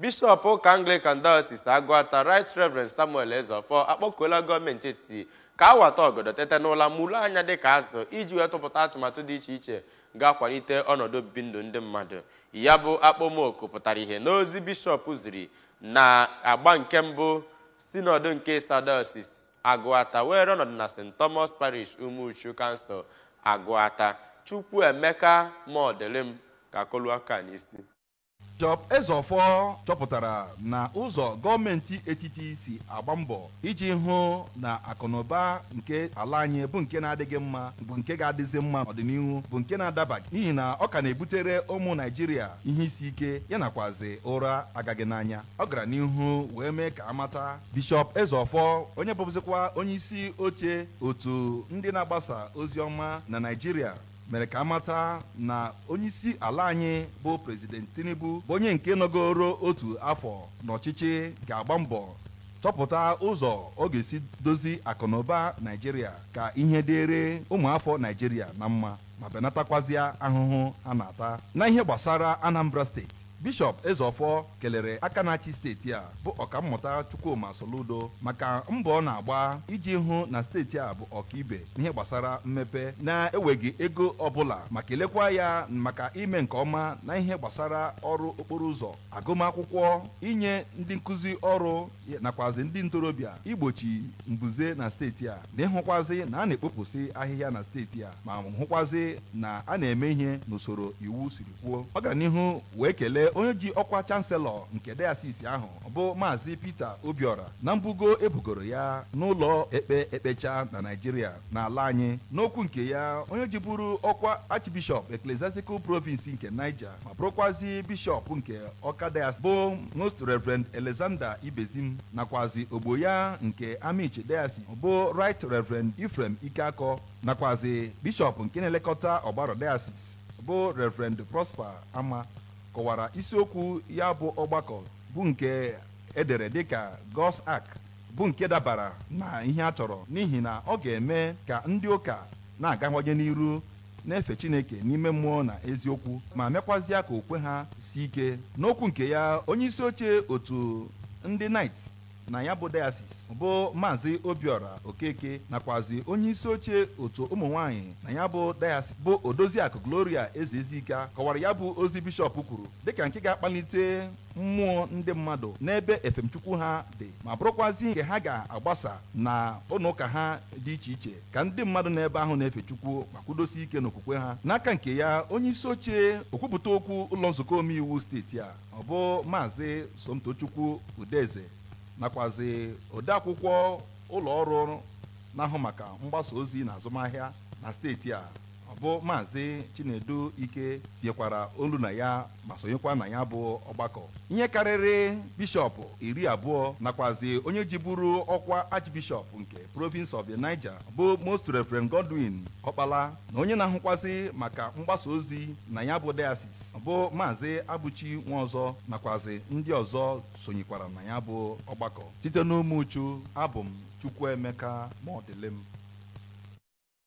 Bishọp ụka Anglican Diocese Agụata, Right Reverend Samuel Ezeofor, akpọkuola gọọmenti etiti ka a wata ọgọdọ tete n'ụla mụrụ anya dịka azụ iji wee tụpụta atụmatụ dị iche iche ga-akwalite ọnọdụ obibi ndụ ndị mmadụ. Ya bụ akpọmoku pụtara ihe n'ozi bishọp ziri na agba nke mbụ sinọdụ nke Esa Diocese Agụata were ọnọdụ na St. Thomas Parish, Umuchu Council, Agụata. Chukwuemeka Mọdịlịm ga-akọlu aka n'isi. Bishọp Ezeofor chọpụtara na ụzọ gọọmenti etiti si agba mbọ iji hụ na akụnụba nke ala anyị bụ nke na-adịghị mma bụ nke ga-adịzi mma n'ọdịnihu bụ nke na-adabaghị, n'ihi na ọ ka na-ebutere ụmụ Naijiria ihe isi ike ya nakwazi ụra agaghị n'anya. Ọ gara n'ihu wee mee ka amata Bishọp Ezeofor, onye bụzikwa onye isi oche otu ndị na-agbasa ozi ọma na Naijiria, mere ka amata na onyeisi ala anyị bụ Prezident Tinubu bụ onye nke nọgoro otu afọ n'ọchịchị ga-agba mbọ chọpụta ụzọ ọ ga-esi dozi akụnụba Naijiria ka ihe dịrị ụmụafọ Naijiria na mma ma benatakwazịa ahụhụ a na-ata. Na ihe gbasara Anambra steeti, Bishọp Ezeofor kelere aka na-achị steeti a bụ Ọkammụta Chukwuma Soludo maka mbọ ọ na-agba iji hụ na steeti a bụ ọkaibe n'ihe gbasara mmepe na-enweghị ego ọbụla, ma kelekwa ya maka ime nke ọma na ihe gbasara ọrụ okporo ụzọ, agụmakwụkwọ, inye ndị nkụzi ọrụ nakwazi ndị ntorobịa, igbochi mbuze na steeti a, na ịhụkwazi na a na-ekpopụsị ahịhịa na steeti a, ma hụkwazi na a na-eme ihe n'usoro iwu siri kwuo. Ọ gara n'ihu wee kelee onye ji ọkwa chanselọ nke dayọsis ahụ bụ Maazị Peter Obiora na mbugo ebugoro ya n'ụlọ ekpe ekpecha na Naịjirịa n'ala anyị. N'okwu nke ya, onye ji bụrụ ọkwa Archbishop Ecclesiastical Province nke Niger ma bụrụkwazi bishọp nke Ọka Diocese bụ Most Reverend Alexander Ibezim, nakwazi ogbo ya nke Amichi Diocese bụ Right Reverend Ephraim Ikeakọ, nakwazi bishọp nke na-elekọta Ọgbaro Diocese bụ Reverend Prosper Ama, kọwara isiokwu ya bụ ọgbakọ bụ nke edere dịka God's Ark bụ nke dabara na ihe a chọrọ, n'ihi na ọ ga-eme ka ndị ụka na-agawanye n'iru na-efe Chineke n'ime mmụọ na eziokwu ma mekwazịa ka okwe ha si ike. N'okwu nke ya, onye isi oche otu ndị Knight na ya bụ diocese bụ Maazị Obiora Okeke, nakwazi onye isi oche otu ụmụ nwanyị na ya bụ diocese bụ Odoziakụ Gloria Ezezika, kọwara ya bụ ozi bishọp kwuru dịka nke ga-akpalite mmụọ ndị mmadụ n'ebe efemchukwu ha dị, ma bụrụkwazi nke ha ga-agbasa na ụlọ ụka ha dị iche iche ka ndị mmadụ n'ebe ahụ na-efe Chukwu ma kwudosi ike n'okwukwe ha. N'aka nke ya, onye isi oche okwupụta okwu ụlọ nzukọ omeiwu steeti a ọ bụ Maazị Somtochukwu Udeze, nakwazi odeakwụkwọ ụlọ ọrụ na-ahụ maka mgbasa ozi na azụmahịa na steeti a ọ bụ Maazị Chinedu Ike, tinyekwara olu na ya ma sonyekwa na ya bụ ọgbakọ. Ihe karịrị bishọp 20 nakwazi onye ji bụrụ ọkwa Archbishop nke Province of the Niger bụ Most Reverend Godwin Ọkpala, na onye na-ahụkwazị maka mgbasa ozi na ya bụ diocese bụ Maazị Abuchi Nwaọzọ, nakwazi ndị ọzọ sonyekwara na ya bụ ọgbakọ. Site n'Umuchu, abụ m Chukwuemeka Mọdịlịm.